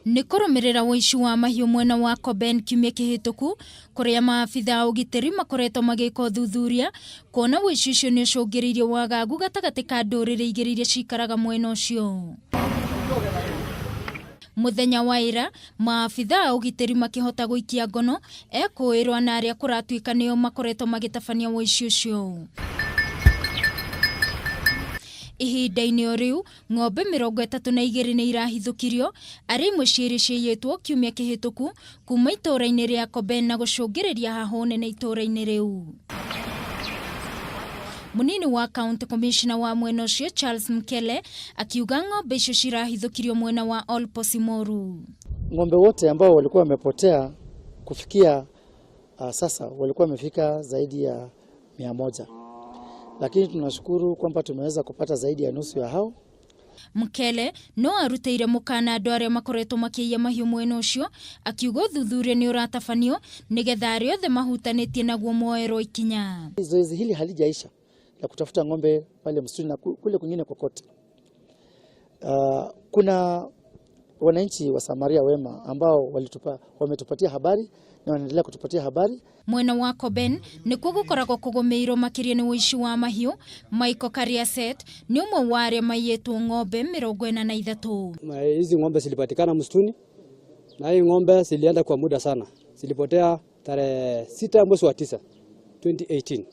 Nĩ kũrũmĩrĩra ũici wa mahiũ mwena wa Koben kiumia kĩhĩtũku, kũrĩa maabitha a ũgitĩri makoretwo magĩka ũthuthuria kuona ũici ũcio nĩ ũcũngĩrĩirie wagagu gatagatĩ ka ndũrĩrĩ igĩrĩ iria cikaraga mwena ũcio. Mũthenya wa ira, maabitha a ũgitĩri makĩhota gũikia ngono ekũĩrwo na arĩa kũratuĩka nĩo makoretwo magĩtabania ũici ũcio. Ihinda-inĩ o rĩu, ng'ombe 32 nĩ irahithũkirio, arĩa imwe cierĩ ciaiyĩtwo kiumia kĩhĩtũku kuma itũũra-inĩ rĩa Koben na gũcũngĩrĩria hahũ nene itũũra-inĩ rĩu. Munini wa county commissioner wa mwena ũcio Charles Mkele akiuga ng'ombe icio cirahithũkirio mwena wa Olposimoru. Ng'ombe wote ambao walikuwa wamepotea kufikia sasa walikuwa wamefika zaidi ya 100, lakini tunashukuru kwamba tumeweza kupata zaidi ya nusu ya hao. Mkele no arutĩire mũkana andũ arĩa makoretwo makĩiya mahiũ mwena ũcio, akiuga ũthuthuria nĩ ũratabanio nĩgetha arĩa othe mahutanĩtie naguo moerwo ikinya. Zoezi hili halijaisha la kutafuta ng'ombe pale msituni na kule kwingine kokote. Kuna wananchi wa Samaria wema ambao wametupatia habari na wanaendelea kutupatia habari. Mwena wa Koben nĩkuo gũkoragwo kũgũmĩirwo makĩria nĩ ũici wa mahiũ. Michael Kariaset nĩ ũmwe wa arĩa maiyĩtwo ng'ombe 43. Hizi ng'ombe zilipatikana msituni na hii ng'ombe zilienda kwa muda sana. Zilipotea tarehe 6 mwezi wa 9 2018.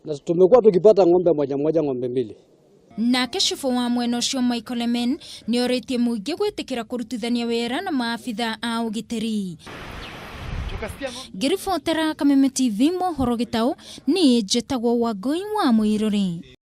Na tumekuwa tukipata ng'ombe moja moja, ng'ombe mbili. Nake cibũ wa mwena ũcio Michael Lemen nĩ orĩtie mũingĩ gwĩtĩkĩra kũrutithania wĩra na maabitha a ũgitĩri. Ngĩribotera Kameme TV mohoro gĩtaũ, niĩ njĩtagwo Wangũi wa Mũirũrĩ.